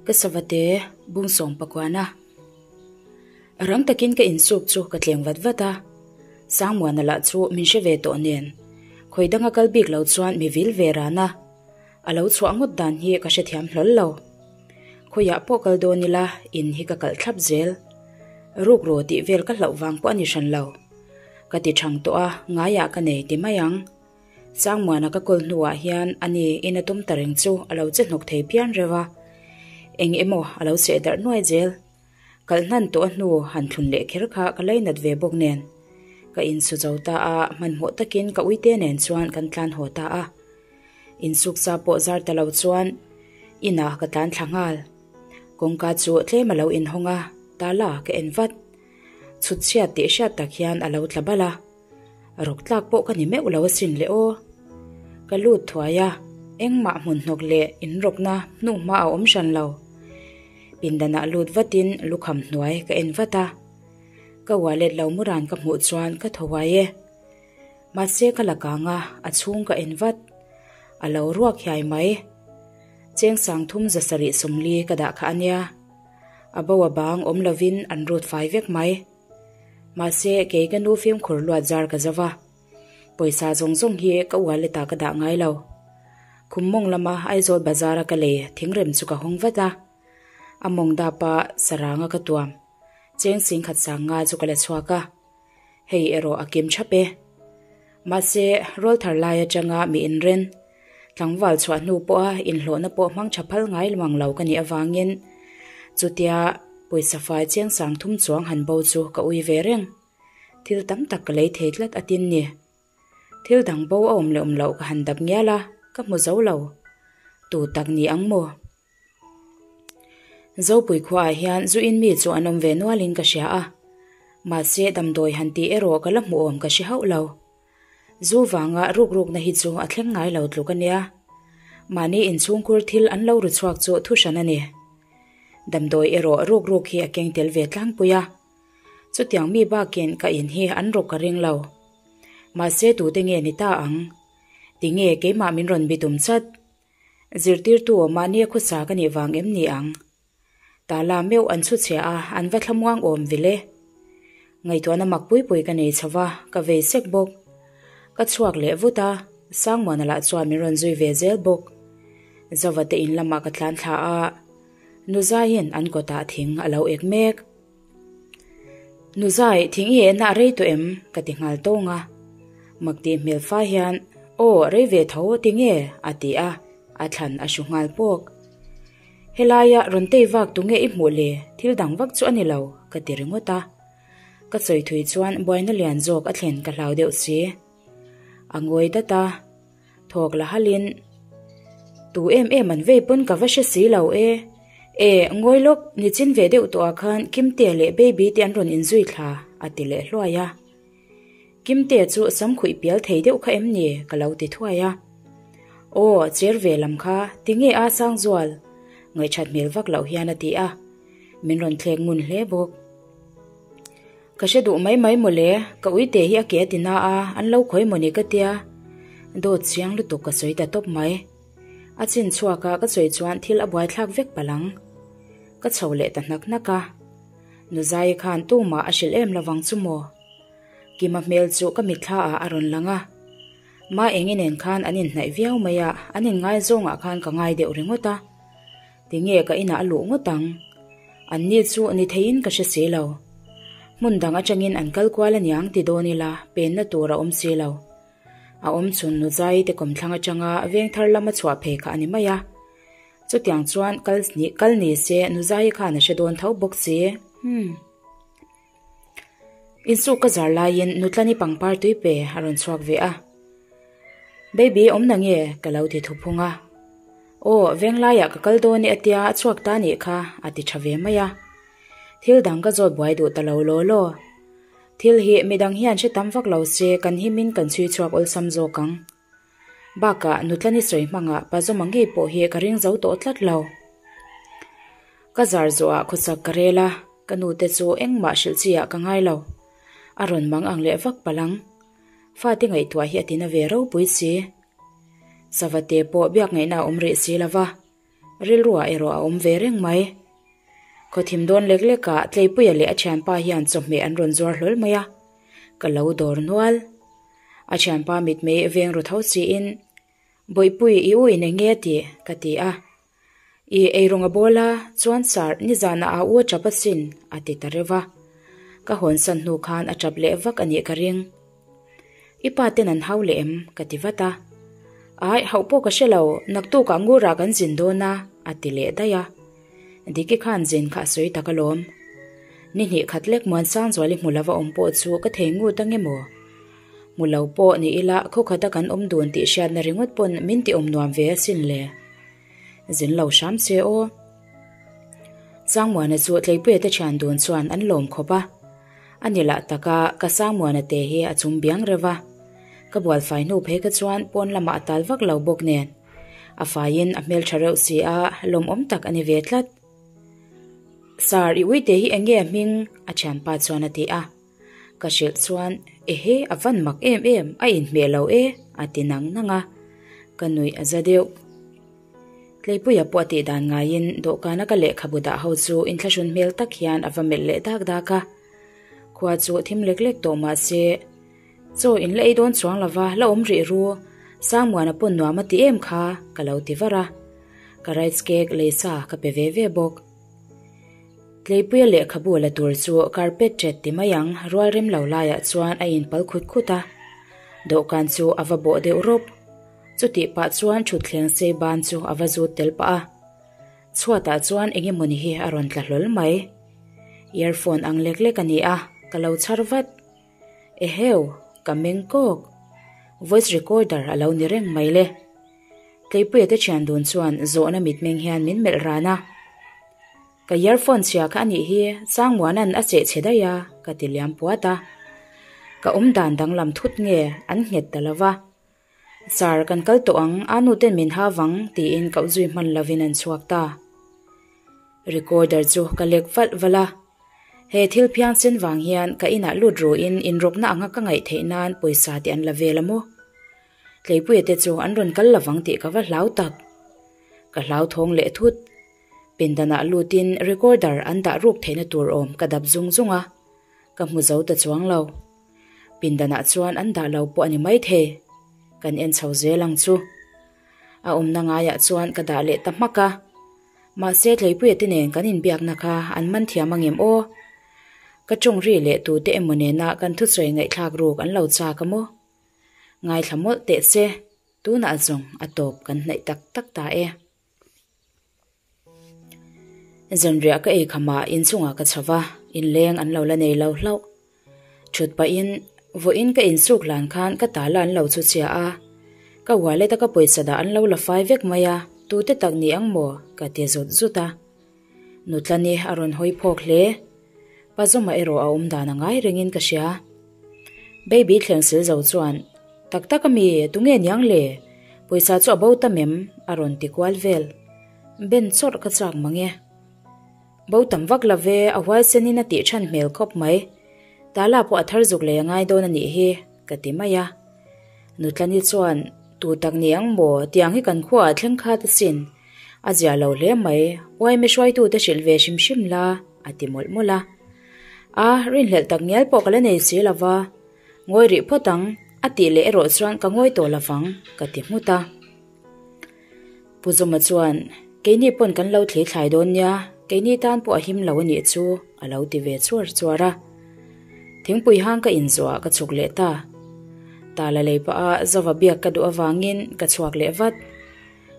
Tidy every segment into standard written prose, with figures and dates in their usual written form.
Ka savate bung sawm pakuana. Rang takin ka insuk chu ka tleng vat vat a. Sangmuana lah chu min hre ve tawh nen. Khawi danga kal bik lo chuan mi vil ve ran a. A lo chhuah ngawt dan hi ka hrethiam hlawl lo. Khawiah pawh kal dawn ila in hi ka kalh thlap zel. Rukru tih vel ka hlauh vang pawh a ni hran lo. Ka ti thang tawh a, ngaiah ka nei ti mai ang. Sangmuana ka kawl hnuah hian ani in a tum ta reng chu a lo che hnawk thei phian reuh a. Eng emaw a lo seh darh nuai zel. Kalh hnan tawh a hnu han thlun leh kher kha ka lainat ve bawk nen. Ka insu zo ta a, hmanhmawh takin ka uite nen chuan kan tlan haw ta a. Insuksa pawh zar ta lo chuan inah ka tlan thla nghal. Kawngka chu tlem a lo inhawng a, tala ka en vat. Chhut chhiat tih hriat tak hian a lo tla bal a. Rawk tlak pawh ka ni meuh lo asin le aw. Ka lut thuai a, engmah hmun hnawk leh inrawkna hnuhma a awm hran lo. Pindanah lut vatin lukham hnuai ka en vat a. Ka wallet lo muran ka hmuh chuan ka thaw huai e. Mahse ka la kang a, a chhung ka en vat. A lo ruak hiai mai. Cheng sang thum zasarih sawmli ka dah kha a nia. A bo a bang awm lovin an rut fai vek mai. Mahse kei ka nu fimkhur luat zar ka zo va. Pawisa zawng zawng hi ka wallet ah ka dah ngai lo. Khum mawng lama Aizawl bazar a ka lei thingrem chu ka hawng vat a. A mawng dap a saranga ka tuam. Cheng singkhat sang nga chu ka la chhuak a. Hei erawh a kim thap e. Mahse, rawl thar lai atanga mi inren, tlangval chhuah hnu pawha inhlawhna pawh hmang tha phal ngai mang lo ka nih avangin chutia pawisa fai chiang sang thum chuang han bo chu ka ui ve reng. Thil tam tak ka lei thei tlat a tin ni. Thil dang bo a awm leh awm loh ka han dap ngial a, ka hmu zo lo. Tu tak ni ang maw? Zopui khuaah hian zu in mi chu an awm ve nualin ka hria a, mahse damdawi han tih erawh ka la hmuh awm ka hre hauh lo. Zu vanga ruk rukna hi chu a thleng ngai lo tluk a nia. Mahni inchhungkhur thil an lo ru chhuak chu thu hran a ni. Damdawi erawh ruk ruk hi a keng tel ve tlangpui a. Chutiang mi bakin ka in hi an rawk ka ring lo. Mahse tute nge ni ta ang? Tinge keimah min rawn bitum chat? Zirtirtu mahnia khawsa ka nih vang em ni ang? Tala meuh an chhu chhia a, an va thlamuang awm vil e. Ngaihtuahna mak pui pui ka nei chho va, ka vei sek bawk. Ka chhuak leh vut a, Sangmuana lah chuan min rawn zui ve zel bawk. Zova te in lamah ka tlan thla a, Nuzaiin an kawtah thing a lo ek mek. Nuzai, thing i ehna a rei tawh em? ka ti nghal tawng a. Mak tih hmel fai hian, Aw, rei ve tho ti nge? a ti a, a thlan a hru nghal pawk. Helaia rawn tei vak tu nge i hmuh le? Thil dang vak chu a ni lo, ka ti ringawt a. Ka sawi thui chuan buaina lian zawk a thlen ka hlau deuh si. A ngawi dat a. Thawk la halin, Tu em em an vei pawn ka va hre si lo e. E, ngawi lawk, nichin ve deuh tawhah khan Kimtea leh Baby te an rawn inzui thla, a ti leh hluai a. Kimtea chu sam khuih pial thei deuh kha em ni? ka lo ti thuai a. Aw, cher ve lam kha, tinge a Sangzual? Ngaihṭhat hmel vak loh hian a ti a. Min rawn thlek ngun hle bawk. Ka hre duh mai mai mawle, ka uite hi a ke a ti na a, an lo khawi mawni ka tia. Dawt chiang lutuk ka sawi ta tawp mai. A chin chhuak a ka sawi chuan thil a buaithlak vek palh ang. Ka chho leh ta hnak hnak a. Nuzai khan tumah a hrilh em lovang chu maw? Kima hmel chu ka mitthla ah a rawn lang a. Ma eng inen khan an inhnaih viau mai a, an inngaizawngah khan ka ngai deuh ringawt a. Tinge ka inah a luh ngawt ang? An ni chu ni theiin ka hre si lo. Hmun dang atangin an kal kual aniang ti dawn ila penna tur a awm si lo. A awm chhun Nuzai te kawmthlang atanga vengthar lama chhuah phei kha a ni mai a. Chutiang chuan kal kal ni se Nuzai khan a hre dawn tho bawk si. Hmm. Insuk ka zar laiin Nutlani pangpar tui pe a rawn chhuak ve a. Baby awm na nge? ka lo ti thuphung a. Aw, venglaiah ka kal dawn e a tia a chhuak ta nih kha a ti tha ve mai a. Thil dang ka zawt buai duh ta lo law law. Thil hi midang hian hre tam vak lo se kan himin kan chhui chhuak awlsam zawk ang. Bakah Nutlani sawi hmangah pa zawma ngei pawh hi ka ring zo tawh tlat lo. Ka zar zawhah khawsak ka rel a, ka nute chu engmah hrilh chi ah ka ngai lo. A rawn mang ang leh vak palh ang. Fate ngaihtuah hi a tina ve ropui si. Savate pawh biak ngaihna a awm rih si lo va. Rilruah erawh a awm ve reng mai. Khaw thim dawn lek lekah Tleipuia leh a thianpa hian chawhmeh an rawn zuar hlawl mai a, ka lo dawr nual. A thianpa mitmei veng ru tho siin, Bawihpui, i u in eng nge tih? ka ti a. I eirawng a bawl a, chuan sar nizanah a u a tap asin, a ti ta reuh a. Ka hawnsan hnu khan a tap leh vak a nih ka ring. I pa ten an hau leh em? ka ti vat a. Aih, hauh pawh ka hre lo, naktukah ngurah kan zin dawn a, a ti leh daih a. Diki khan zin kha a sawi tak alawm. Ni hnih khat lek Muansangzuali hmu lova awm pawh chu ka thei ngut ang emaw? Hmu lo pawh ni ila khawkhata kan awm dun tih hriatna ringawt pawn min ti awm nuam ve asin le. Zin lo hram se aw. Sangmuana chu Tleipuia te thian dun chuan an lawm khawp a. A ni lah taka ka Sangmuana te hi a chum biang reuh a. Ka bualfai hnu phei kha chuan pawn lamah a tal vak lo bawk nen. A faiin a hmeltha reuh si a, lawmawm tak a ni ve tlat. Sir, i uite hi eng nge a hming? a thianpa chuan a ti a. Ka hrilh chuan, Ehe, a van mak em em, a inhmeh lo e, a ti nang nang a. Ka nuih a za deuh. Tleipuia pawh a tih dan ngaiin dawhkana ka lehkhabu dah ho chu inthlahrun hmel tak hian a va melh leh dak dak a. Khua chu thim lek lek tawh mah se, Chaw in la ei dawn chuang lova la awm rih ru, Sangmuana pawn nuam a ti em kha, ka lo ti var a. Ka rice cake lei sa ka pe ve ve bawk. Tleipuia lehkhabu la tur chu carpet ṭet ti mai ang rual rem lo laiah chuan a inpal khut khut a. Dawhkan chu a va bawh deuh rawp. Chutih pah chuan thutthleng sei ban chu a va zut tel pah a. Chhuatah chuan eng emawni hi a rawn tla hlawl mai. Earphone ang lek lek a ni a, ka lo chhar vat. Eheu, ka meng kawk. Voice recorder a lo ni reng mai le. Tleipuia te thian dun chuan zawhna mitmeng hian min melh ran a. Ka earphone chhia kha a nih hi, Sangmuana'n a seh chhe daih a, ka ti liam puat a. Ka awm dan danglam thut nge an nghet ta lo va. Sir, kan kal tawh ang, a nu ten min ha vang, tiin koh zui hman lovin an chhuak ta. Recorder chu ka lek valh valh a. He thil phiang sen vang hian ka inah lut ruin inrawkna anga ka ngaih theih nan pawisa te an la vel a maw? Tleipuia te chu an rawn kal lovang tih ka va hlau tak. Ka hlau thawng leh thut. Pindanah lutin recorder an dah ruk theihna tur awm ka dap zung zung a, ka hmu zo ta chuang lo. Pindanah chuan an dah lo pawh a ni maithei. Kan en chho zel ang chu. A awmna ngaiah chuan ka dah leh ta hmak a. Mahse Tleipuia te nen kan inbiakna kha an man thiam angem aw? Ka tawng ri leh tute emaw nena kan thusawi ngaihthlak ruk an lo chak a maw? Ngaithla mawlh teh se, tunah zawng a tawp kan hnaih tak tak ta e. Zanriah ka ei khamah inchungah ka chho va, inleng an lo la nei lo hlauh. Thut pahin vawiin ka insuk hlan khan ka tala an lo chu chhia a, ka wallet a ka pawisa dah an lo la fai vek mai a, tute tak ni ang maw? ka ti zut zut a. Nutlani a rawn hawi phawk hle. Pa Zawma erawh a awm dan a ngai rengin ka hria. Baby thleng sil zo chuan, Tak tak ami, tunge niang le? Pawisa chu a bo tam em? a rawn ti kual vel. Ben chawrh ka chak mang e. Bo tam vak lo ve, a huaisenin a tih than hmel khawp mai. Tala pawh a thar zuk lei a ngai dawn a nih hi, ka ti mai a. Nutlani chuan, Tu tak ni ang maw, tiang hi kan khuaah thleng khat asin. A zia lo hle mai, uaime hruaitute hrilh ve hrim hrim la, a ti mawlh mawlh a. A, rinhlelh tak ngial pawh ka la nei si lo va, ngawi rih phawt ang, a tih leh erawh chuan ka ngawi tawh lo vang, ka ti nghut a. Pu Zuma chuan, Keini pawn kan lo thli thlai dawn nia, keini tan pawh a him lo a nih chu, a lo ti ve chuar chuar a. Thingpui hang ka inzuah ka chhuk leh ta. Tala lei pah a Zova biak ka duh avangin ka chhuak leh vat.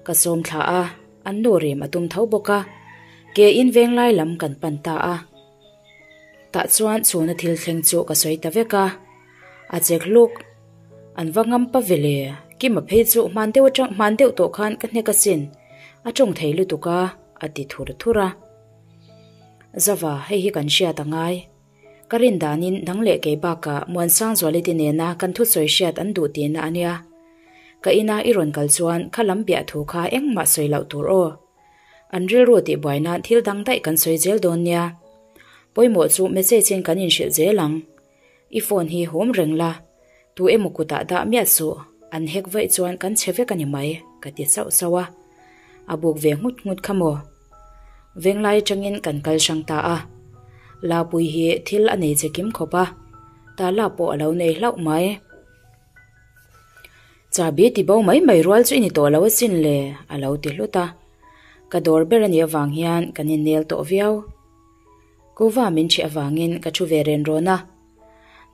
Ka sawm thla a, an nu rim a tum tho bawk a, ke in venglai lam kan pan ta a. Tah chuan chhuna thil thleng chu ka sawi ta vek a, a chek hluk. An va ngam pa ve le, Kima phei chu hman deuh atang hman deuh tawh khan ka hnek asin, a tawng thei lutuk a, a ti thur thur a. Zava, hei hi kan hriat a ngai. Ka rin danin nang leh kei bakah Muansangzuali te nena kan thusawi hriat an duh tihna a nia. Ka ina i rawn kal chuan kha lam biah thu kha engmah sawi loh tur aw. An rilru tih buai nan thil dang daih kan sawi zel dawn nia. Pawimawh chu message in kan inhrilh zel ang. I phone hi hawm reng la, tu emaw kutah dah miah suh, an hack vaih chuan kan chhe vek a ni mai, ka ti sauh sauh a. A buk ve nghut nghut kha maw? Venglai atangin kan kal hrang ta a. Lapui hi thil a nei che kim khawp a, tala pawh a lo nei hlauh mai. Chabi ti bo mai mai rual chu i ni tawh lo asin le, a lo ti hlut a. Ka dawr ber a nih avang hian kan innel tawh viau. Kuva min ṭhih avangin ka ṭhu ve ren rawn a.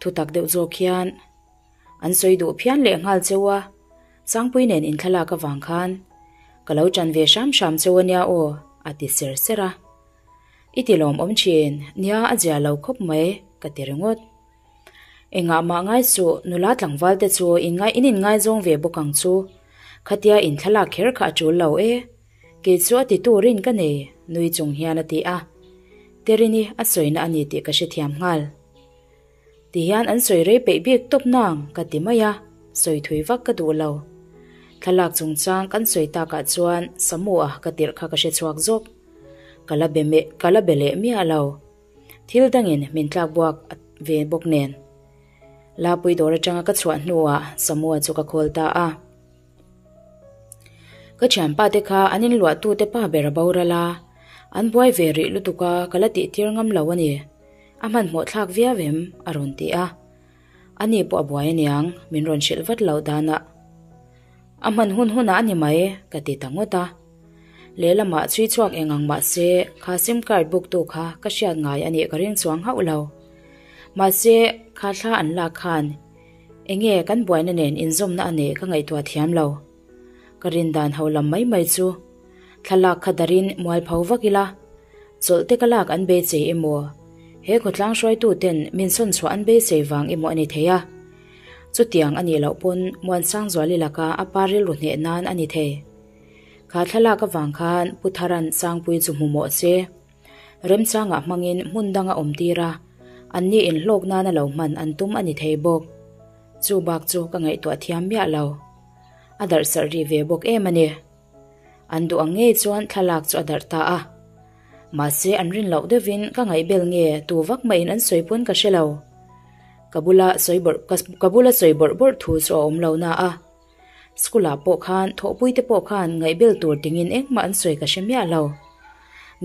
Thutak deuh zawk hian an sawi duh phian leh nghal cheu a, Sangpui nen inthlalak avang khan ka lo ṭan ve hram hram cheu a nia aw, a ti ser ser a. I ti lawmawm ṭhin, nia a zia lo khawp mai, ka ti ringawt. Engah mah ngai suh, nula tlangval te chu in in inngaizawng ve bawk ang chu. Khatia inthlalak kher kha a ṭul lo e. Kei chu a ti turin ka nei, nui chung hian a ti a. Terini a sawina a ni tih ka hrethiam nghal. Tihian an sawi rei peih bik tawp nang ka ti mai a, sawi thui vak ka duh lo. Thlalak chungchang kan sawi takah chuan Samu-a ka tirh kha ka hre chhuak zawk. Ka la be meh ka la be leh miah lo. Thil dangin min tlak buak ve bawk nen. Lapui dawr atanga ka chhuah hnuah Samu-a chu ka call ta a. Ka thianpa te kha an inluahtute pa ber a boral a, an buai ve rih lutuk a ka la tihtir ngam lo a ni. A hmanhmawh thlak viau em? a rawn ti a. Ani pawh a buai aniang, min rawn hrilh vat loh danah. A hman hun hunah a ni mai, ka ti ta ngawt a. Lehlamah chhui chhuak eng ang mah se, kha sim card book tu kha ka hriat ngai a nih ka ring chuang hauh lo. Mahse, kha thla an lak khan enge kan buaina nen inzawmna a neih ka ngaihtuah thiam lo. Ka rin dan ho lam mai mai chu thlalak kha darin mualpho vak ila, chawlh te ka lak an beisei emaw, he khawtlang hruaitu ten min sawn chhuah an beisei vang emaw a ni thei a. Chutiang a nih loh pawn Muansangzuali laka a pa rilru hneh nan a ni thei. Kha thlalak avang khan Pu Tharan Sangpui chu hmu mawh se. Remchangah hmangin hmun danga awm tir a, anni inhlawk nana lo hman an tum a ni thei bawk. Chu bak chu ka ngaihtuah thiam miah lo. A darh sarh rih ve bawk em a ni. An duh ang ngei chuan thlalak chu a darh ta a. Mahse an rin loh deuhin ka ngaihbel nge tu vak mahin an sawi pawn ka hre lo. Ka bula sawi bawrh ka bula sawi bawrh bawrh thu chu a awm lo na a. School ah pawh khan thawhpui te pawh khan ngaihbel tur tingin engmah an sawi ka hre miah lo.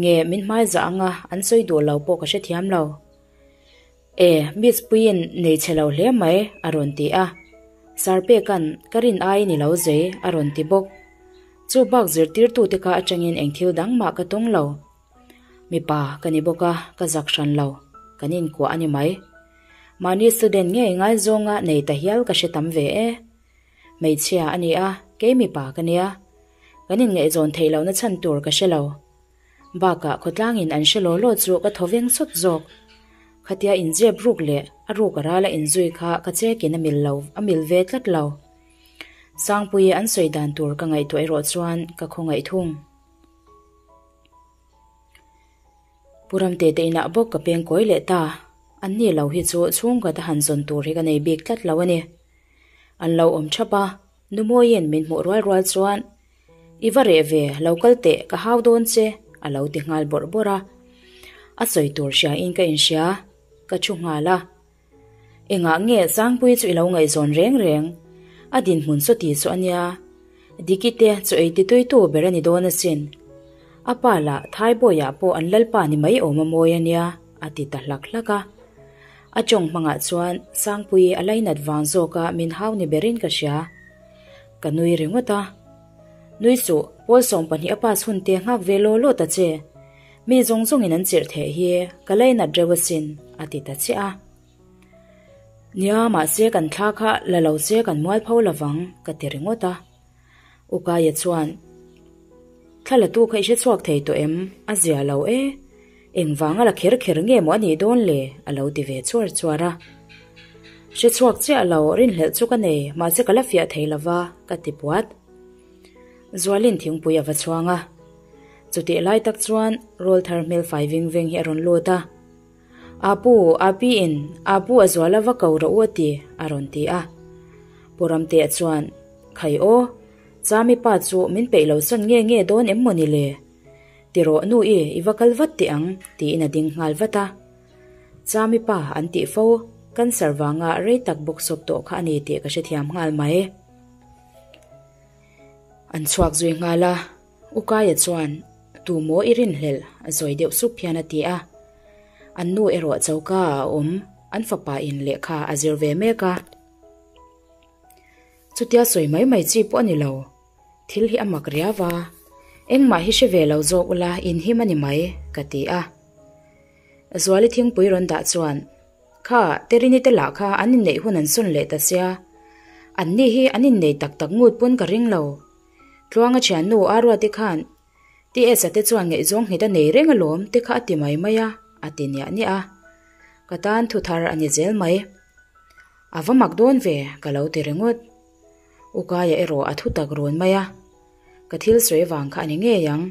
Nge min hmai zah anga an sawi duh lo pawh ka hrethiam lo. E, Miss Puiin nei chhe lo hle mai, a rawn ti a. Sir Peka'n ka rin aiin i lo zei, a rawn ti bawk. Chu bak zirtirtute kha atangin eng thil dang mah ka tawng lo. Mipa ka ni bawk a, ka zak hran lo. Kan inkuah a ni mai. Mahni student ngei ngaizawnga nei ta hial ka hre tam ve e. Hmeichhia a ni a, kei mipa ka nia. Kan inngaihzawn theih lohna chhan tur ka hre lo. Bakah khawtlangin an hre law law chu ka thaw veng sawt zawk. Khatia inzep ruk leh a ruk a rala inzui kha ka chekin a mil lo, a mil ve tlat lo. Sangpuii an sawi dan tur ka ngaihtuah erawh chuan ka khawngaih thung. Pu Ramte te inah bawk ka peng kawi leh ta. An ni lo hi chu chhungkhat a han zawn tur hi ka nei bik tlat lo a ni. An lo awm thap a, Numawiin min hmuh rual rual chuan I va reh ve, lo kal teh, ka hau dawn che, a lo ti nghal bawrh bawrh a. A sawi tur hriain ka inhria, ka thu nghal a. Engah nge Sangpui chu i lo ngaihzawn reng reng? A dinhmun sawti chu a nia. Diki te chu ei tituitu ber a ni dawn asin. A pa lah Thaibawiah pawh an lalpa ni mai awm a mawi a nia, a ti ta hlak hlak a. A tawng hmangah chuan Sangpui a lainat vang zawka min hau ni berin ka hria. Ka nui ringawt a. Nui suh, pawl 12 a pass hun te nghak ve law law ta che. Mi zawng zawngin an chirh theh hi ka lainat reuh asin, a ti ta chiah a. Nia, mahse kan thla kha la lo se kan mual pho lovang, ka ti ringawt a. Ukaia chuan, Thla la tu kha i hre chhuak thei tawh em? A zia lo e. Engvanga la kher kher nge maw a nih dawn le? a lo ti ve chuar chuar a. Hre chhuak chiah lo, rinhlelh chu ka nei, mahse ka la fiah thei lova, ka ti puat. Zualin thingpui a va chhuang a. Chutih lai tak chuan rawl thar hmel fai veng veng hi a rawn lut a. Apu, Api in, Apu a zual a va ko rawh u a ti, a rawn ti a. Pu Ramtea chuan, Khai aw, Chami pa chu min peih lo sawn nge nge dawn em maw ni le? Ti rawh nu i, i va kal vat teh ang, tiin a ding nghal vat a. Chami pa an tih fo, cancer vanga rei tak bawk sawp tawh kha a ni tih ka hrethiam nghal mai. An chhuak zui nghal a. Ukaia chuan, Tu maw i rinhlelh? zawi deuh sup hian a ti a. An nu erawh choka ah a awm, an fapa in lehkha a zir ve mek a. Chutia sawi mai mai chi pawh a ni lo. Thil hi a mak riau a, engmah hi hre ve lo zawk ula inhim a ni mai, ka ti a. Zuali thingpui rawn dah chuan, Kha, Terini te lah kha an inneih hun an sawn leh ta sia. Anni hi an innei tak tak ngut pawn ka ring lo. Tluanga thiannu Aruati khan TS-a te chuan ngaihzawng nghet a nei reng alawm te kha a ti mai mai a, a ti niah niah a. Ka tan thu thar a ni zel mai. A va mak dawn ve, ka lo ti ringawt. Ukaia erawh a thu tak run mai a, ka thil sawi vang kha a ni ngei ang.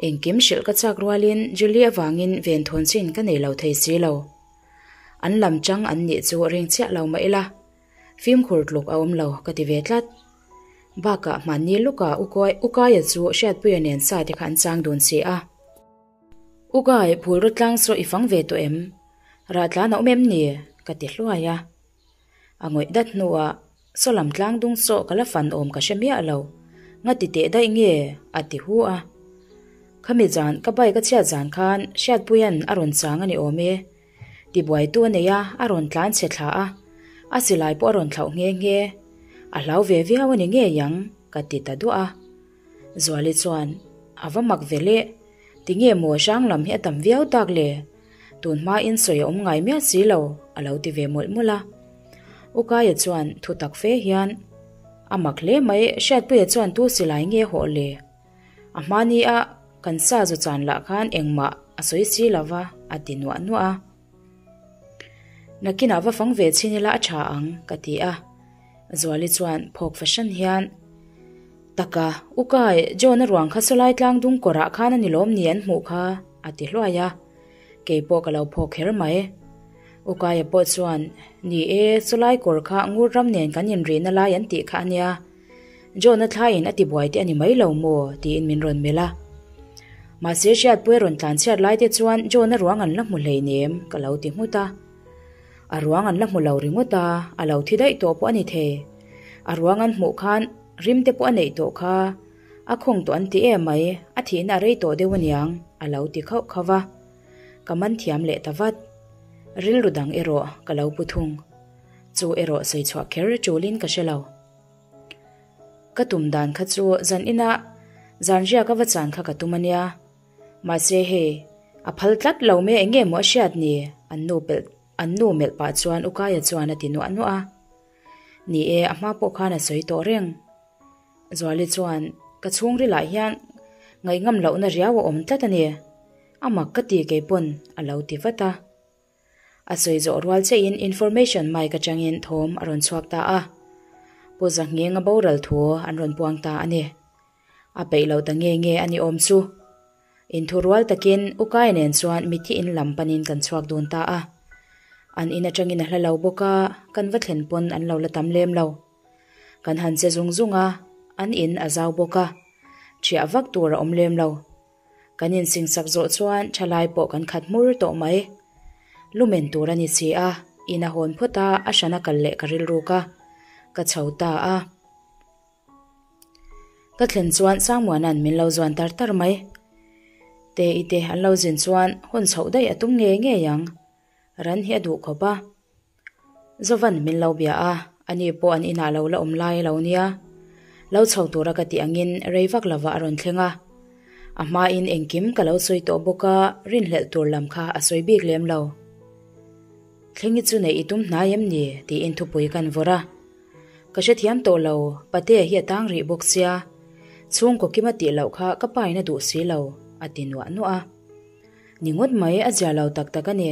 Engkim hrilh ka chak rualin Julie avangin venthawn chin ka nei lo thei si lo. An lam chang an nih chu ring chiah lo mah ila, fimkhur tluk a awm lo ka ti ve tlat. Bakah hmanni lukah Ukaia chu Hriatpuia nen sa te kha an chang dun si a. Ukai, phulraw tlang saw i fang ve tawh em? Rah tlan a awm em ni? ka ti hluai a. A ngawih dat hnuah, Saw lam tlang dung saw ka la fan awm ka hre miah lo, nga ti teh daih nge? a ti hu a. Khami zan ka bike a chhiat zan khan Hriatpuia'n a rawn chang a ni awm e. Tibuaitu a nei a, a rawn tlan chhe thla a, a silai pawh a rawn thlauh nghe nghe. A hlau ve viau a ni ngei ang, ka ti ta duah a. Zuali chuan, A va mak ve le, tinge maw hrang lam hi a tam viau tak le? Tun hmain sawi a awm ngai miah si lo, a lo ti ve mawlh mawlh a. Ukaia chuan thu tak fe hian, A mak hle mai, Hriatpuia chuan tu silai nge hawh le? A hmani a kan sa zu chan lah khan engmah a sawi si lo va, a ti nuah nuah a. Nakinah va fang ve chhin ila a tha ang, ka ti a. Zuali chuan phawk fahran hian, Taka, Ukai, John-a ruang kha sawlai tlang dung kawrah khan a ni lawm ni an hmuh kha, a ti hluai a. Kei pawh ka lo phawk kher mai. Ukaia pawh chuan, Ni e, sawlai kawr kha ngur ram nen kan inrihna lai an tih kha a nia. John-a thlaiin a tibuai te a ni mai lo maw? tiin min rawn melh a. Mahse hriatpui a rawn tlan chhiat lai te chuan John-a ruang an la hmu hleinem, ka lo ti nghut a. A ruang an la hmu lo ringawt a, a lo thi daih tawh pawh a ni thei. A ruang an hmuh khan rim te pawh a neih tawh kha, a khawng tawh an ti em mai, a thihna a rei tawh deuh aniang, a lo ti khauh khauh va. Ka man thiam leh ta vat. Rilru dang erawh ka lo pu thung. Chu erawh sawi chhuah kher tulin ka hre lo. Ka tum dan kha chu zan inah zan riak a va chan kha ka tum a nia. Mahse hei, a phal tlat lo mai eng nge maw a hriat ni? An nu pelh an nu melh pah chuan Ukaia chuan a ti nuah nuah a. Ni e, a hma pawh khan a sawi tawh reng. Zuali chuan, Ka chhungrilah hian ngaihngam lohna riau a awm tlat a ni. A mak ka ti kei pawn, a lo ti vat a. A sawi zawh rual chiahin information mic atangin thawm a rawn chhuak ta a. Pu Zahngenga boral thu an rawn puang ta a ni. A peih lo ta nge nge a ni awm chu. Inthu rual takin Ukai nen chuan mithi in lam panin kan chhuak dun ta a. An in atangin a hla lo bawk a, kan va thlen pawn an lo la tam lem lo. Kan han che zung zung a, an in a zau bawk a, ṭhiah vak tur a awm lem lo. Kan insingsak zawh chuan thalai pawh kan khat hmur tawh mai. Lumen tur a ni si a, in a hawn phawt a, a hran a kal leh ka rilruk a, ka chho ta a. Ka thlen chuan Sangmuana'n min lo zuan tar tar mai. Te i te an lo zin chuan hawn chhoh daih a tum ngei ngei ang. Ran hi a duh khawp a. Zovan min lo bia a, ani pawh an inah lo la awm lai a lo nia. Lo chho tura ka tih angin rei vak lovah a rawn thleng a. A hmain engkim ka lo sawi tawh bawk a, rinhlelh tur lam kha a sawi bik lem lo. Thlengi chu neih i tum hnai em ni? tiin thupui kan vawrh a. Ka hrethiam tawh lo, Patea hi a tang rih bawk sia. Chhungkaw kima tih loh kha ka pa in a duh si lo, a ti nuah nuah a. Ni ngawt mai, a zia lo tak tak a ni.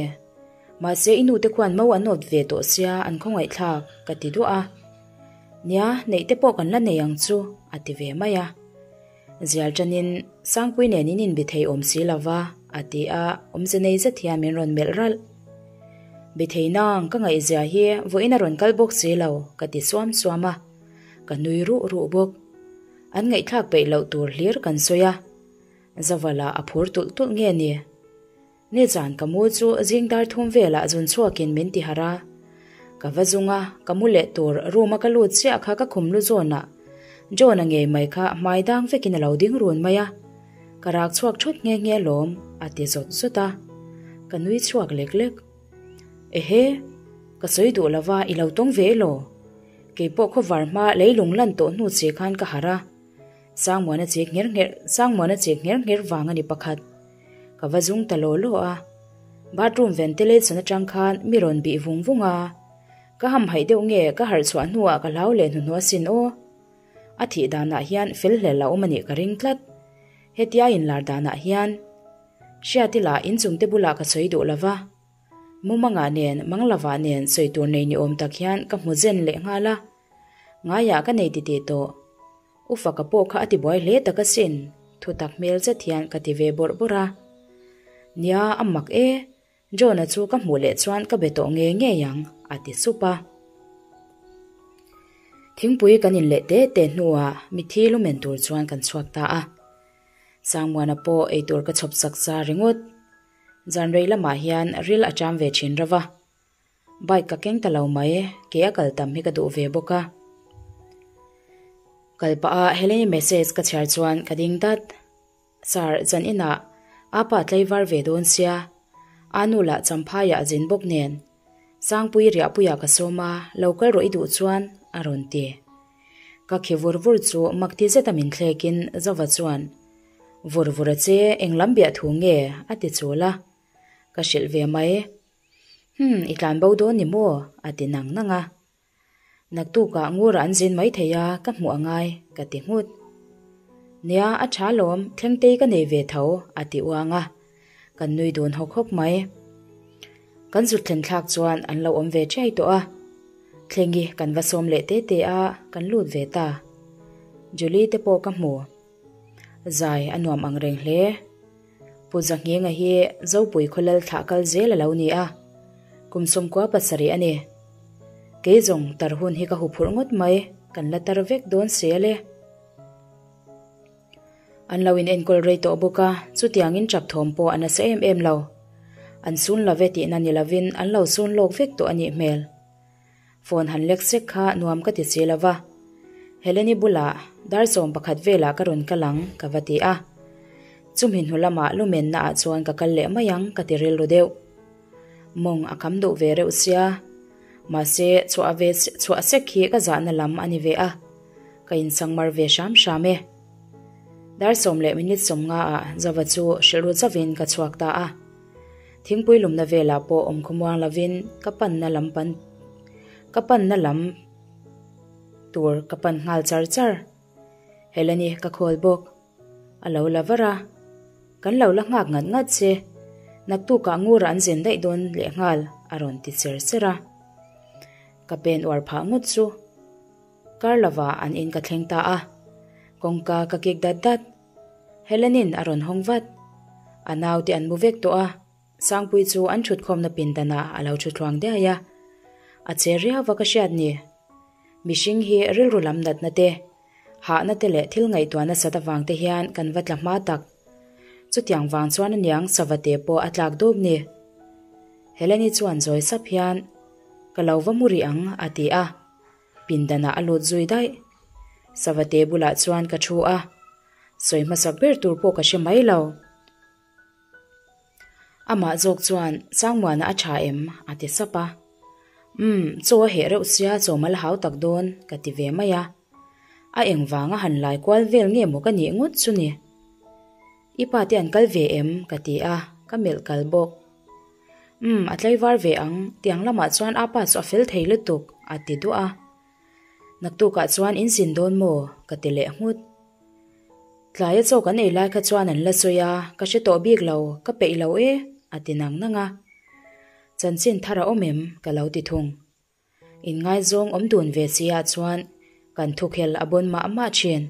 Mahse i nute khuan mo an awt ve tawh sia an khawngaihthlak, ka ti duah a. Nia, neih te pawh kan la nei ang chu, a ti ve mai a. Zial tanin Sangpui nen in inbi thei awm si lo va, a ti a, awmze nei zet hian min rawn melh ralh. Bi thei nang, ka ngaihzia hi vawiin a rawn kal bawk si lo, ka ti suam suam a, ka nui ruh ruh bawk. An ngaihthlak peih loh tur hlir kan sawi a, Zavala a phur tulh tulh nge ni? Nizan ka mu chu zing dar thum velah zun chhuakin min ti harh a. Ka va zung a, ka mu leh tur room a ka lut chiah kha ka khum lu zawnah. John-a ngei mai kha hmai dang vekin a lo ding run mai a, Ka rak chhuak thut nghe nghe alawm, a ti zawt zawt a. Ka nui chhuak lek lek. Ehe, ka sawi duh lova i lo tawng ve elaw? Keipawh khawvar hma leilung lan tawh hnu che khan ka harh a. Sangmuana chek ngher ngher, Sangmuana chek ngher ngher vang a ni pakhat. Ka va zung ta law law a. Bathroom ventilation atang khan mi rawn bih vung vung a. Ka hamhaih deuh nge ka harh chhuah hnuah ka hlau leh hnuhnawh asin aw. A thih danah hian fel hlel a awm a nih ka ring tlat. Hetia inlar danah hian Hriatila inchungte bulah ka sawi duh lova, Mumanga nen Manglavah nen sawi tur nei ni awm tak hian ka hmu zen leh nghal a. Ngaiah ka nei titih tawh. U Faka pawh kha a ti buai hle tak asin, thutak hmel zet hian ka ti ve bawrh bawrh a. Nia, a mak e, John-a chu ka hmuh leh chuan ka be tawh ngei ngei ang, a ti sup a. Thingpui kan in leh te te hnuah mitthi lumen tur chuan kan chhuak ta a. Sangmuana pawh eitur ka chhawp chak sa ringawt. Zan rei lamah hian ril a cham ve thin rova. Bike ka keng ta lo mai, ke a kal tam hi ka duh ve bawk a. Kal pah a Heleni message ka chhiar chuan ka ding dat. Sir, zan inah apa tlaivar ve dawn sia, a nu lah champhaiah a zin bawk nen. Sangpui riahpuiah ka sawm a, lo kal rawh i duh chuan, a rawn ti. Ka khi vur vur chu mak ti zeta min thlekin Zova chuan, Vur vur a che, eng lam biah thu nge? a ti chul a. Ka hrilh ve mai. Hum, i tlan bo dawn ni maw? a ti nang nang a. Naktukah ngurah an zin mai thei a, ka hmuh a ngai, ka ti nghut. Nia, a tha lawm, thlengtei ka nei ve tho, a ti uang a. Kan nui dun hawk hawk mai. Kan zut thlen thlak chuan an lo awm ve chiai tawh a. Thlengi kan va sawm leh te te a, kan lut ve ta. Julie te pawh ka hmu. Zai a nuam ang reng hle. Pu Zahnghenga hi Zopui khawlal thlah kal zel a lo ni a, kum 17 a ni. Kei zawng tar hun hi ka huphurh ngawt mai, kan la tar vek dawn sel e. An lo in enkawl rei tawh bawk a, chutiangin chap thawm pawh a nasa em em lo. An sun love tihna ni lovin an lo sun lawk vek tawh a nih hmel. Phone han lek sek kha nuam ka ti si lo va. Heleni bulah dar 11 velah ka rawn kal ang ka va ti a. Chumi hnu lamah lumenna ah chuan ka kal leh mai ang ka ti rilru deuh. Mawng a kham duh ve reuh sia. Mahse chhuah ve chhuah sek hi ka zahna lam a ni ve a. Ka insangmar ve hram hram e. Dar sawm leh minute 50 ah Zova chu hrilh ru zauhin ka chhuak ta a. Thingpui lumna velah pawh awm khawmuang lovin ka panna lam pan ka panna lam tur ka pan nghal char char. Heleni ka khawl bawk. A lo la var a, Kan lo la nghak ngat ngat che, naktukah ngurah an zen daih dawn leh nghal a rawn ti cher cher a. Ka pen uar phah ngawt chu kar lovah an in ka thleng ta a, kawngka ka kik dat dat. Helenin a rawn hawng vat. A naute an mu vek tawh a, Sangpui chu an thutkhawmna pindanah a lo thu thluang diai a. A che riau va ka hriat ni. Mihring hi rilru lam natna te, hahna te leh thil ngaihtuah nasat avang te hian kan va tla hma tak. Chutiang vang chuan aniang savate pawh a tlak dawp ni. Heleni chuan zawi sap hian, Ka lo va mu rih ang, a ti a. Pindanah a lut zui daih. Savate bulah chuan ka thu a, sawi hmasak ber tur pawh ka hre mai lo. Amah zawk chuan, Sangmuana a tha em? a ti sap a. Umm, chaw a heh reuh sia chaw mal hau tak dawn, ka ti ve mai a. A engvanga han lai kual vel nge maw ka nih ngawt chu ni? I pa te an kal ve em? ka ti a, ka melh kal bawk. Umm, a tlaivar ve ang, tiang lamah chuan a pa chu a fel thei lutuk, a ti duah a. Naktukah chuan in zin dawn maw? ka ti leh nghut. Tlaia chaw kan ei lai kha chuan an la sawi a, ka hre tawh bik lo, ka peih lo e, a ti nang nang a. Chanchin thar a awm em? ka lo ti thung. Inngaizawng awm dun ve si ah chuan kan thukhel a bawn mah mah thin.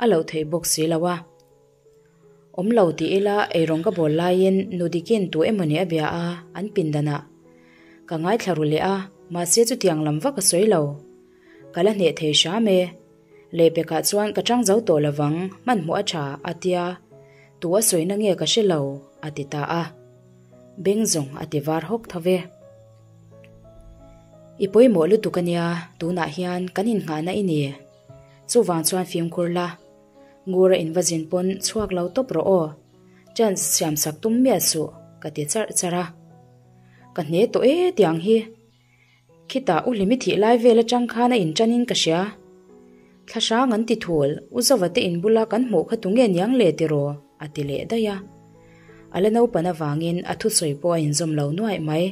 A loh theih bawk si lo a. Awm lo ti ila eirawng ka bawl laiin nu dikin tu emawni a bia a, an pindan ah. Ka ngaithla ru leh a, mahse chutiang lam vak a sawi lo. Ka la hneh thei hram e. Lehpekah chuan ka chang zo tawh lovang, hmanhmawh a tha, a tia. Tu a sawina nge ka hre lo, a ti ta a. Beng zawng a ti var hawk tho ve. I pawimawh lutuk a nia, tunah hian kan innghahna i ni. Chuvang chuan fimkhur la, Ngura in va zin pawn chhuak lo tawp rawh aw, chance siam sak tum miah suh, ka ti charh charh a. Ka hne tawh e tiang hi. Khitah U Hlimi thih lai vel atang khan a inṭan in ka hria. Thla hrang an ti thul, U Zova te in bula kan hmuh kha tunge niang le tiraw? a ti leh daih a. A la naupan avangin a thusawi pawh a inzawm lo nuaih mai.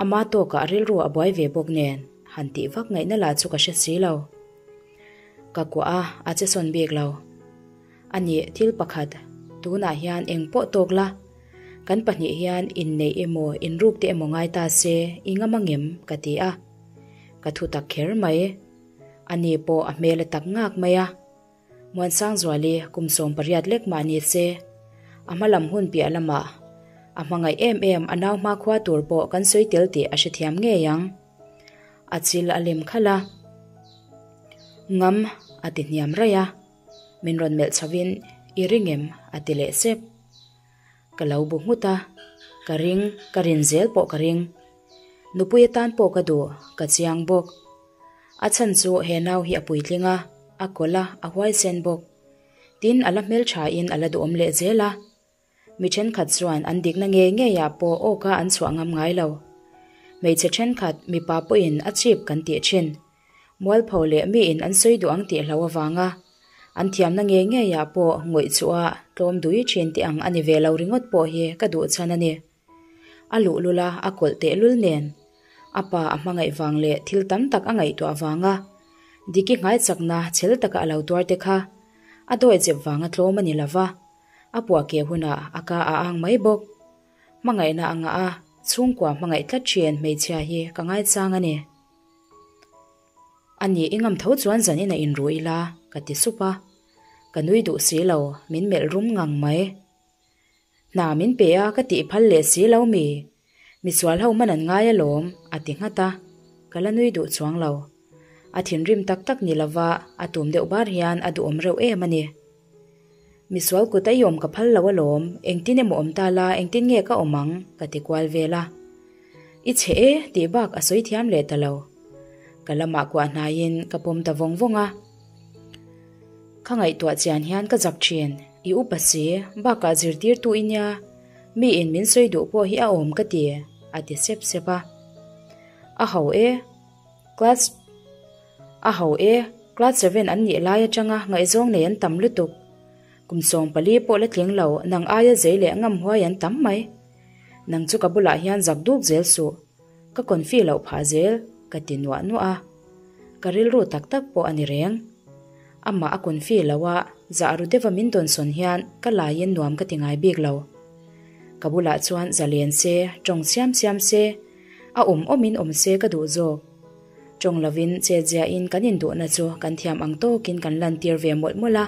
Ama tawkah a rilru a buai ve bawk nen, han tih vak ngaihna lah chu ka hre si lo. Ka kuah a, a che sawn bik lo. A nih, thil pakhat, tunah hian eng pawh tawk la, kan pahnih hian inneih emaw inruk te emaw ngai ta se i ngam angem? ka ti a. Ka thu tak kher mai. Ani pawh a hmel a tak ngak mai a. Muansangzuali kum 18 lek mah ni se, a hma lam hun piah lamah a hmangaih em em a nau hmakhua tur pawh kan sawi tel tih a hrethiam ngei ang. A chil a lem khalh a. Ngam a ti hniam raih a. Min rawn melh chhovin i ring em? a ti leh sep. Ka lo bu nghut a, ka ring, ka rin zel pawh ka ring. Nupui atan pawh ka duh, ka chiang bawk. A chhan chu he nau hi a puitling a, a kawlh a, a huaisen bawk. Tin, a la hmelthain a la duhawm leh zel a. Mi thenkhat chuan an dikna ngei ngeiah pawh awka an chhuah ngam ngai lo. Hmeichhe thenkhat mipa pawhin a chip kan tih thin. Mualpho leh miin an sawi duh ang tih hlo avanga an thiamna ngei ngeiah pawh ngawih chuha tlawm dui thin tih ang a ni ve lo ringawt pawh hi ka duh chhan a ni. A luhlul a, a kawlh tehlul nen. A pa a hmangaih vang leh thil tam tak a ngaihtuah avanga Diki nghaichakna chhel taka a lo tuar te kha a dawihzep vanga tlawm a ni lova. A puah keh hunah a ka a ang mai bawk. Hmangaihna a ngah a, chhungkua hmangaih tlat thin hmeichhia hi ka ngaichang a ni. A ni i ngam tho chuan zan ina inru ila, ka ti sup a. Ka nui duh si lo, min melh rum ngang mai. Hna min pe a ka tih phal leh si lo mi? Misual ho man an ngai alawm, a ti nghat a. Ka la nui duh chuang lo. A thinrim tak tak ni lova a tum deuh bar hian a duhawm reuh em a ni. Misual kut a i awm ka phal lo alawm, engtin emaw awm ta la engtin nge ka awm ang? ka ti kual vel a. I chhe e tih bak a sawi thiam leh ta lo. Ka lamah kuah hnaiin ka pawm ta vawng vawng a. Ka ngaihtuah chian hian ka zak thin, i upa si, bakah zirtirtu i nia, miin min sawi duh pawh hi a awm ka ti, a ti sep sep a. A ho e, class a ho e, class seven an nih lai atanga ngaihzawng nei an tam lutuk. Kum 14 pawh la tling lo, nang aia zei leh ngam huai an tam mai. Nang chu ka bulah hian zak duk zel suh, ka confi loh phah zel, ka ti nuah nuah a. Ka rilru tak tak pawh a ni reng. Amah a confi lo a, zah ru deuha min dawnsawn hian ka laiin nuam ka ti ngai bik lo. Ka bulah chuan zalen se, tawng siam siam se, a awm awmin awm se ka duh zawk. Tawng lovin chetziain kan induhna chu kan thiam ang tawkin kan lantir ve mawlh mawlh a.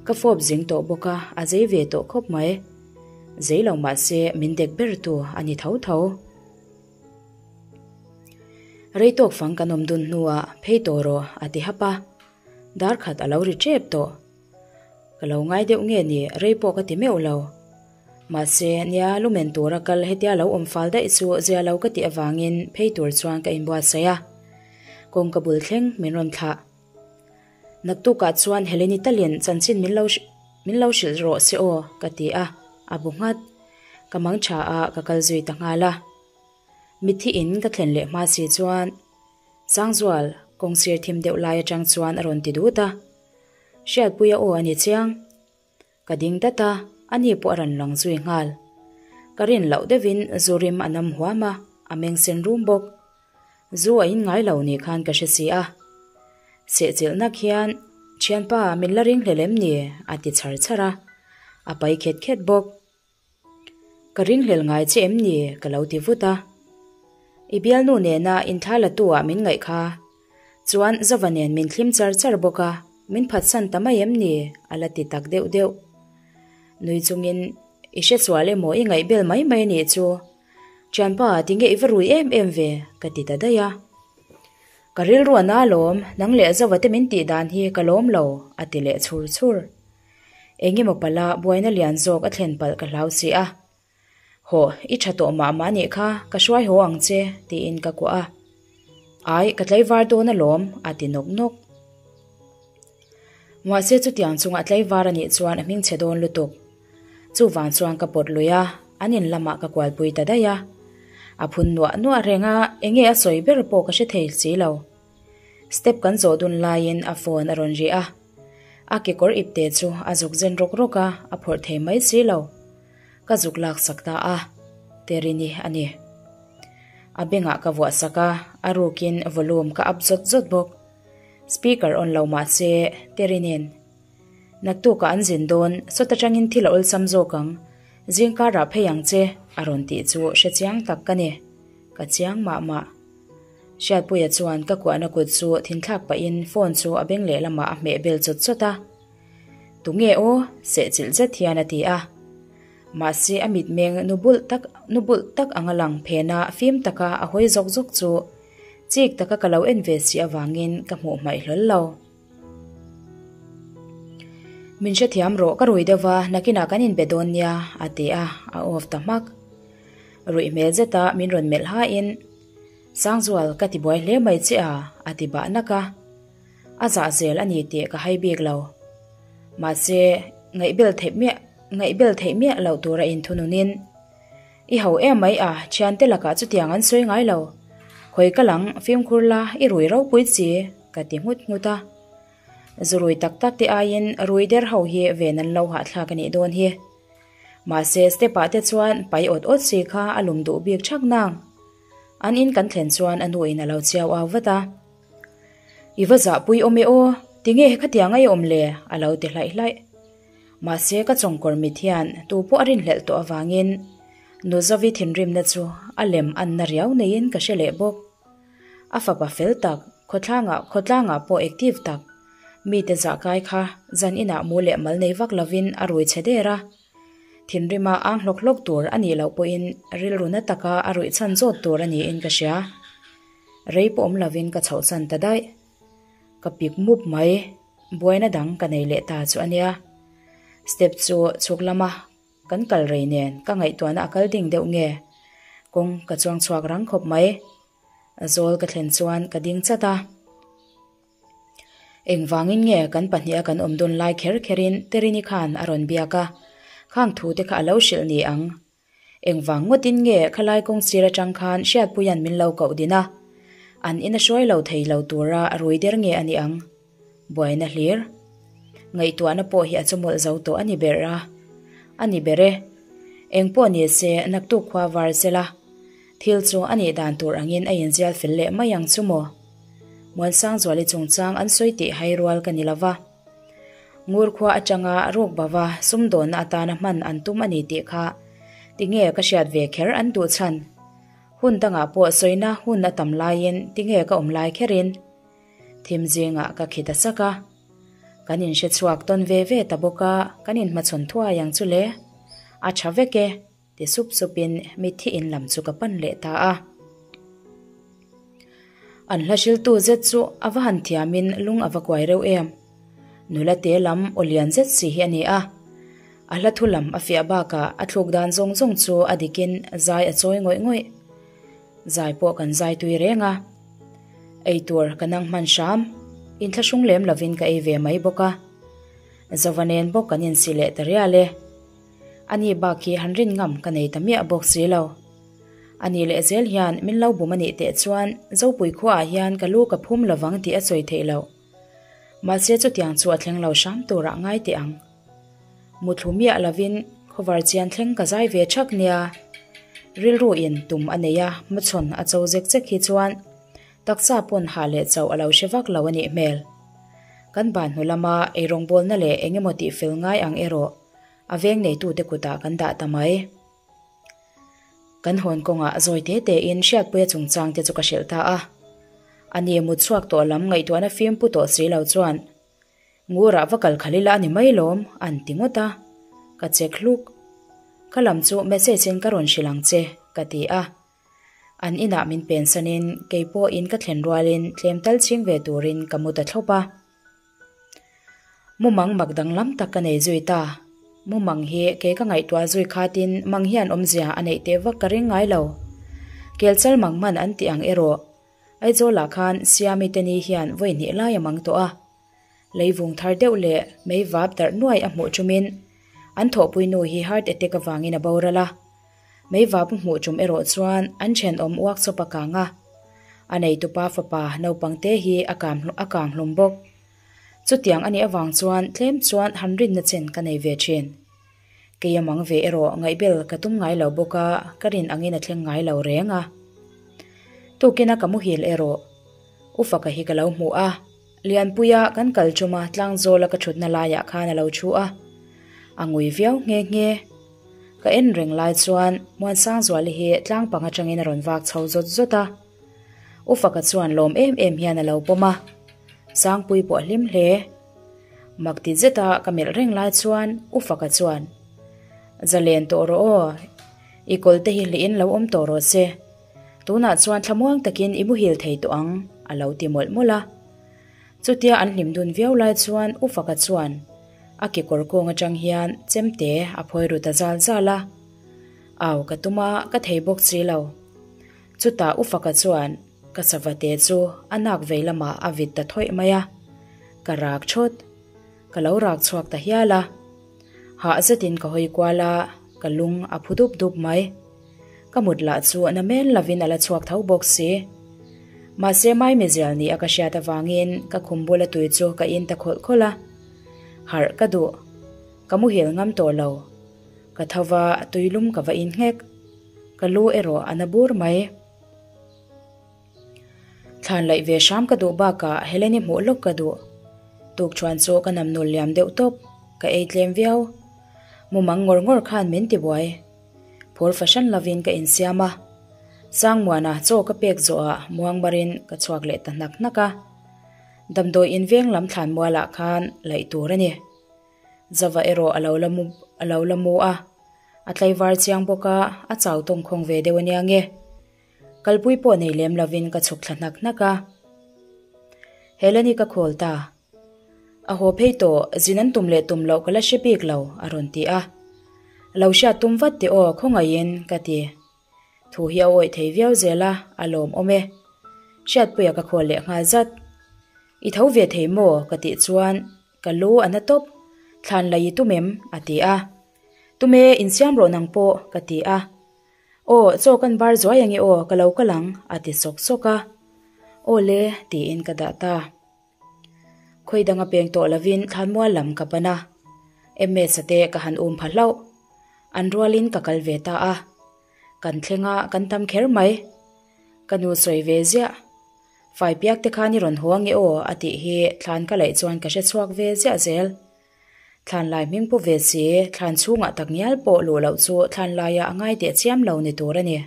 Ka fawp zing tawh bawk a, a zei ve tawh khawp mai. Zei lo mahse min dek ber tu a ni tho tho. Rei tawk fang kan awm dun hnuah phei tawh rawh a ti hap a, dar khat a lo ri tep tawh. Ka lo ngai deuh nge ni rei pawh ka ti meuh lo. Mahse nia lumen tura kal hetia lo awm fal daih chu zia lo ka tih avangin phei tur chuan ka inbuatsaih a. Kawngka bul thleng min rawn thlah. Naktukah chuan Heleni talin chanchin min lo min lo hrilh rawh se aw ka ti a, a bu nghat. Ka mang tha a ka kal zui ta nghal a. Mitthi in ka thlen leh hma si chuan Sangzual kawng sir thim deuh lai atang chuan a rawn ti dut a. Hriatpuia aw a ni chiang. Ka ding dat a, ani pawh a rawn lang zui nghal. Ka rin loh deuhin zu rim a nam huam a, a meng sen rum bawk. Zu a in ngai lo ni khan ka hre si a. Sehchilh nak hian, Thianpa, min la ring hlel em ni? a ti chhar chhar a, a pai khet khet bawk. Ka ringhlel ngai che em ni? ka lo ti vut a. I bialnu nena inthla la tu ah min ngaih kha. Chuan Zova nen min thlim char char bawk a, min phatsan ta mai em ni? a la ti tak deuh deuh. Nui chungin, I hresual emaw i ngaihbel mai mai nih chu. Thianpa, tinge i va rui em em ve? ka ti ta daih a. Ka rilru a na lawm, nang leh Zova te min tih dan hi ka lawm lo, a ti leh chhur chhur. Engemaw pala buaina lian zawk a thlen palh ka hlau si a. Hawh, i tha tawh mah mah nih kha, ka hruai haw ang che, tiin ka kuah a. Ai, ka tlaivar dawn alawm, a ti nawk nawk. Mahse chutiang chunga tlaivar a nih chuan a hmingchhe dawn lutuk. Chuvang chuan ka pawt lui a, an in lamah ka kualpui ta daih a. A phun nuah nuah reng a, enge a sawi ber pawh ka hre thei si lo. Step kan zawh dun laiin a phone a rawn ri a. A kekawr ipte chu a zuk zen rawk rawk a, a phawrh thei mai si lo. Ka zuk lak sak ta a, Terini a ni. A bengah ka vuah sak a, a rukin volume ka up zawt zawt bawk. Speaker on lo mah se, Terinin, Naktukah an zin dawn, sawt atangin thil a awlsam zawk ang, zingkarah phei ang che, a rawn tih chu hre chiang tak ka ni. Ka chiang mah mah. Hriatpuia chuan ka kuahna kut chu thinthlak pahin phone chu a beng lehlamah a hmeh bel chawt chawt a. Tunge aw? Sehchilh zet hian a ti a. Mahse a mitmeng nu bulh tak nu bulh tak anga lang phena fim taka a hawi zawk zawk chu chik taka ka lo en ve si avangin ka hmuh hmaih hlawl lo. Min hrethiam rawh ka rui deuh va, nakinah kan inbe dawn nia, a ti a, a off ta hmak. Ruih hmel zeta min rawn melh hain, Sangzual ka ti buai hle mai che a, a ti bah nak a. A zah zel a ni tih ka hai bik lo. Mahse, ngaihbel theih miah ngaihbel theih miah loh tura inthununin, I ho em mai a, thiante lakah chutiang an sawi ngai lo. Khawi ka lang, fimkhur la, i rui ropui chi, ka ti nghut nghut a. Zu rui tak tak te aiin rui der ho hi ven an lo hahthlak a nih dawn hi. Mahse, step ah te chuan pai awt awt si kha a lum duh bik thak nang. An in kan thlen chuan a nuin a lo chiau au vat a. I va zahpui awm e aw, tinge khatiang a i awm le? a lo ti hlaih hlaih. Mahse ka chawngkawr mit hian tu pawh a rinhlelh tawh avangin Nuzovi thinrimna chu a lem anna riau neiin ka hre leh bawk. A fapa fel tak, khawthlangah khawtlangah pawh active tak, mite zahkai kha zan inah mu leh mal nei vak lovin a rui chhe der a. Thinrima ang hlawk hlawk tur a nih loh pawhin rilru na taka a ruih chhan zawt tur a niin ka hria. Rei pawh awm lovin ka chhohsan ta daih. Ka pik mup mai. Buaina dang ka nei leh ta chu a nia. Step chu chhuk lama kan kal rei nen ka ngaihtuahna a kal ding deuh nge? Kawng ka chuang chhuak rang khawp mai. Zawl ka thlen chuan ka ding chat a. Engvangin nge kan pahniha kan awm dawn lai kher kherin Terini khan a rawn biak a, khang thu te kha a lo hrilh ni ang. Engvang ngawtin nge khalai kawng sir atang khan Hriatpuia'n min lo koh din a, an in a hruai lo thei lo tura a rui der nge a ni ang? Buaina hlir. Ngaihtuahna pawh hi a chawmawlh zo tawh a ni ber a, a ni ber e. Engpawh ni se naktuk khua var sela, thil chu a nih dan tur angin a inzial fel leh mai ang chu maw? Muansangzuali chungchang an sawi tih hai rual ka ni lova. Ngur khua atanga ruk bava sumdawnna atana hman an tum a ni tih kha tinge ka hriat ve kher an duh chhan. Hun dangah pawh sawina hun a tam laiin tinge ka awm lai kherin thim zingah ka khi ta sak a. Kan inhre chhuak tawn ve ve ta bawk a, kan inhmachhawn thuai ang chu le. A tha vek e. Ti sup supin mitthi in lam chu ka pan leh ta a. An hla hriltu zet chu a va han thiamin lung a va kuai reuh em. Nula te lam aw lian zet si hi a ni a. A hla thu lam a fiah bakah a thluk dan zawng zawng chu a dikin zai a chawi ngawih ngawih. Zai pawh kan zai tui reng a. Ei tur ka nang hman hram, inthlahrung lem lovin ka ei ve mai bawk a. Zova nen bawk kan insi leh ta rial e. A ni bak hi han rin ngam ka nei ta miah bawk si lo. A ni leh zel hian min lo bum a nih teh chuan Zopui khuaah hian ka lu ka phum lovang tih a sawi theih loh. Mahse chutiang chu a thleng lo hram turah ngai teh ang. Muthlu miah lovin khawvar chian thleng ka zai ve thak nia. Rilru in tum a nei a, hmachhawn a cho zek zek hi chuan taksa pawn hah leh chauh a lo hre vak lo a nih hmel. Kan ban hnu lama eirawngbawlna leh engemaw tih fel ngai ang erawh A veng neitute kutah kan dah ta mai. Kan hawn kawngah zawi te tein Hriatpuia chungchangte chu ka hrilh ta a. A ni mut chhuak tawh lam ngaihtuahna fim pu tawh si lo chuan, Ngurah va kal khalh ila a ni mai lawm, an ti ngawt a. Ka chek hluk. Ka lam chu message in ka rawn hrilh ang che, ka ti a. An inah min pensanin kei pawh in ka thlen rualin tlem tal chhing ve turin ka mu ta thlawp a. Mumang mak danglam tak ka nei zui ta. Mumang hi kei ka ngaihtuah zui khatin mang hian awmzia a neih teh vak ka ring ngai lo. Kelchal mang hman an tih ang erawh Aizawlah khan Siami te ni hian vawi hnih lai a mang tawh a. Leivung thar deuh leh mei vap darh nuai a hmuh ṭumin an thawhpui nu hi heart attack avangin a boral a. Mei vap a hmuh ṭum erawh chuan an ṭhenawm workshop a kang a, a neitupa fapa naupang te hi a kang a kang hlum bawk. Chutiang a nih avang chuan tlem chuan han rinna chen ka nei ve ṭhin. Kei a mang ve erawh ngaihbel ka tum ngai lo bawk a, ka rin angin a thleng ngai lo reng a. Tukina ka muhil erawh U Faka hi ka lo hmu a, Lianpuia kan kal ṭuma tlangzawla ka ṭhutna laiah khan a lo ṭhu a, a ngui viau nghe nghe. Ka en reng lai chuan Muansangzuali hi tlang pang aṭangin a rawn vak chho zawt zawt a. U Faka chuan lawm em em hian a lo pawm a, Sangpui pawh a hlim hle. Mak ti zeta ka melh reng lai chuan U Faka chuan, Zalen tawh rawh aw, i kawlte hi hlihin lo awm tawh rawh se. Tunah chuan thlamuang takin i muhil thei tawh ang, a lo ti mawlh mawlh a. Chutia an hlim dun viau lai chuan U Faka chuan a kekawr kawng atang hian chemte a phawi ru ta zal zal a. Au ka tum a, ka thei bawk si lo. Chutah U Faka chuan ka savate chu a nak vei lamah a vit ta thawih mai a, ka rak thawt. Ka lo rak chhuak ta hial a. Hah zetin ka hawi kual a, ka lung a phu dup dup mai. Ka mut lah chu na men lovin a la chhuak tho bawk si. Mahse maimizial ni a ka hriat avangin ka khum bula tui chu ka in ta khawlh khawlh a. Harh ka duh. Ka muhil ngam tawh lo. Ka tho va tuilum ka va in nghek. Ka lu erawh a na bur mai. Thlan laih ve hram ka duh bakah Heleni hmuh lawk ka duh. Tukṭhuan chu ka nam nul liam deuh tawp, ka ei tlem viau. Mumang ngawr ngawr khan min ti buai. Phur fahran lovin ka insiam a. Sangmuana chaw ka pek zawhah muangmarin ka chhuak leh ta hnak hnak a. Damdawi inveng lam thlan mualah khan laih tur a ni. Zava erawh a lo la mu a lo la mu a. A tlaivar chiang bawk a, a chau tawngkhawng ve deuh ania nge. Kalpui pawh nei lem lovin ka chhuk thla hnak hnak a. Heleni ka khawl ta. A haw phei tawh, zin an tum leh tum loh ka la hre bik lo, a rawn ti a. Lo hriat tum vat teh aw, khawngaihin, ka ti. Thu hi a awih thei viau zel a, a lawmawm e. Hriatpuia ka khawl leh nghal zat. I tho ve thei maw? ka tih chuan ka lu a na tawp. Thlan la i tum em? a ti a. Tum e, insiam rawh nang pawh, ka ti a. Aw, chaw kan bar zuai ange aw, ka lo kal ang, a ti sawk sawk a. Aw le, tiin ka dah ta. Khawi danga peng tawh lovin thlanmual lam ka pan a, MS-a te ka han um pha hlauh. An rualin ka kal ve ta a. Kan thleng a, kan tam kher mai. Ka nu sawi ve ziah. Fai piak te khan i rawn haw ange aw, a tih hi thlan ka laih chuan ka hre chhuak ve ziah zel. Thlan lai hming pu ve si, thlan chhungah tak ngial pawh luh loh chu thlan laia a ngai teh chiam lo ni tur a ni.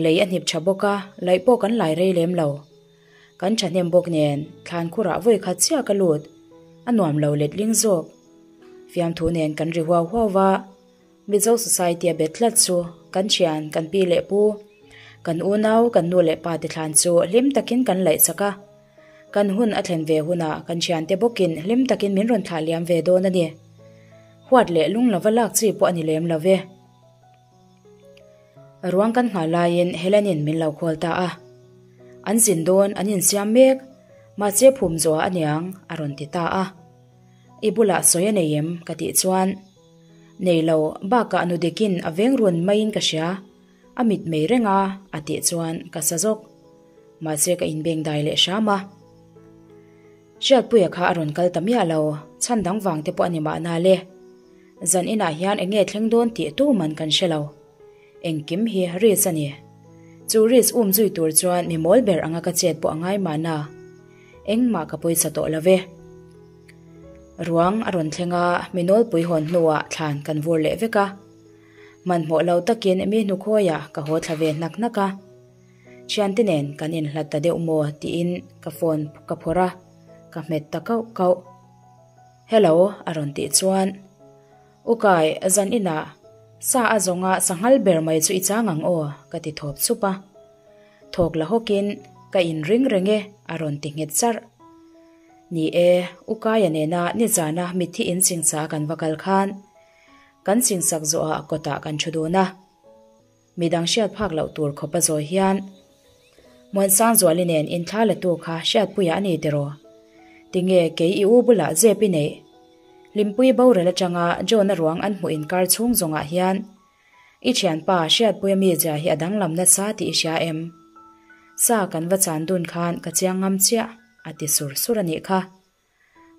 Lei a hnip tha bawk a, laih pawh kan lai rei lem lo. Kan thahnem bawk nen thlan khurah vawi khat chiah ka lut, a nuam lo letling zawk. Fiamthu nen kan ri huau huau va, Mizo Society a bet tlat chu kan thian, kan pi leh pu, kan unau, kan nu leh pa te thlan chu hlim takin kan laih chak a. Kan hun a thlen ve hunah kan thiante bawkin hlim takin min rawn thlah liam ve dawn a ni. Huat leh lung lova lak chi pawh a ni lem lo ve. Ruang kan nghah laiin Helen-in min lo khawl ta a. An zin dawn, an insiam mek, mahse phum zawhah a niang, a rawn ti ta a. I bulah sawi a nei em? ka tih chuan, Nei lo, bakah nu dikin a veng run maiin ka hria, a mit mei reng a, a tih chuan ka sa zawk. Mahse ka inbeng dai leh hram a. Hriatpuia kha a rawn kal ta miah lo, chhan dang vang te pawh a ni mahna le. Zan inah hian eng nge thleng dawn tih tu man kan hre lo. Engkim hi risk a ni. Chu risk um zui tur chuan mi mawl ber anga ka chet pawh a ngai mahna. Engmah ka pawisa tawh lo ve. Ruang a rawn thleng a, mi nawlpui hawn hnuah thlan kan vur leh vek a. Hmanhmawh lo takin mi hnukhawiah ka haw thla ve hnak hnak a. Thiante nen kan inhlat ta deuh maw tiin ka phone ka phawrh a, ka hmet ta kauh kauh. Hello a rawn tih chuan, U Kai, zan inah sa a zawnga sanghal ber mai chu i chang ang aw ka ti thawp sup a. Thawk la hawkin ka inring reng e a rawn ti nghet charh. Ni e, U Kaia nena nizana mitthi insingsa kan va kal khan kan singsak zawhah kawtah kan thu dun a. Midang hriat phak loh tur khawp a zawi hian Muansangzuali nen inthla la tu kha hriatpuia a ni tiraw? Tinge kei i u bulah zep i neih? Hlimpui boral atanga John-a ruang an hmuh inkar chhung zawngah hian i thianpa Hriatpuia mizia hi a danglam nasa tih i hria em? Sa kan va chan dun khan ka chiang ngam chiah, a ti sur sur a nih kha.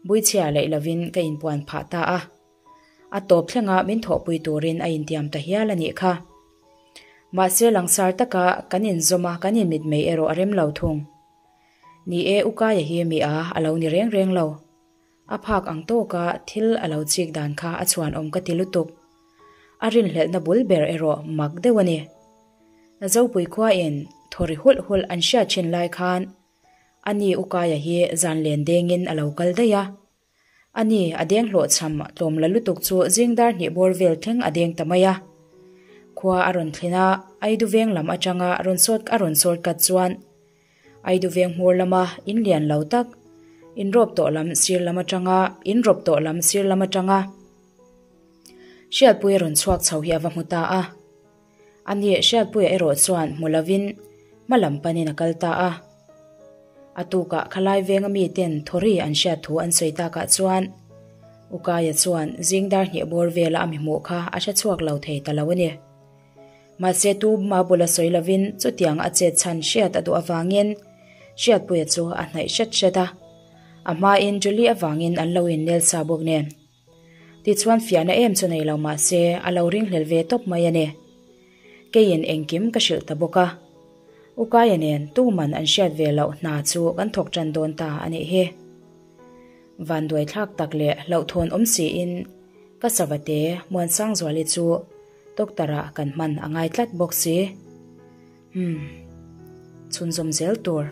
Buichhia laih lovin ka inpuan phah ta a. A tawp thlenga min thawhpui turin a intiam ta hial a nih kha. Mahse langsar taka kan inzawm a kan inmitmei erawh a rem lo thung. Ni e, U Kaia hi mi a a lo ni reng reng lo. A phak ang tawka thil a lo chik dan kha a chhuanawm ka ti lutuk. A rinhlelhna bul ber erawh mak deuh a ni. Zopui khuain thaw ri hulh hulh an hriat thin lai khan ani U Kaia hi zan len dengin a lo kal daih a. Ani a deng hlawhchham tlawm la lutuk chu zing dar hnih bawr vel thleng a deng ta mai a. Khua a rawn thlen a, Aidu veng lam atanga rawn sawt a rawn sawt kat chuan Aidu veng hmur lama in lian lo tak, in rawp tawh lam sir lam atanga in rawp tawh lam sir lam atanga Hriatpuia rawn chhuak chho hi a va hmu ta a. Ani Hriatpuia erawh chuan hmu lovin hma lam panin a kal ta a. A tukah khalai venga miten thawri an hriat thu an sawi takah chuan Ukaia chuan zing dar hnih bawr vela a mi hmuh kha a hre chhuak lo thei ta lo a ni. Mahse tu ma bula sawi lovin chutiang a chet chhan hriat a duh avangin Hriatpuia chu a hnaih hret hret a. A hmain Julie avangin an lo innel sa bawk nen. Tichuan fiahna em chu nei lo mah se a lo ringhlel ve tawp mai a ni. Keiin engkim ka hrilh ta bawk a. Ukaia nen tuman an hriat ve loh hna chu kan thawk tan dawn ta a nih hi. Vanduai thlak tak leh hlauhthawn awm siin ka savate Muansangzuali chu doctor ah kan hman a ngai tlat bawk si. Umm. Chhunzawm zel tur.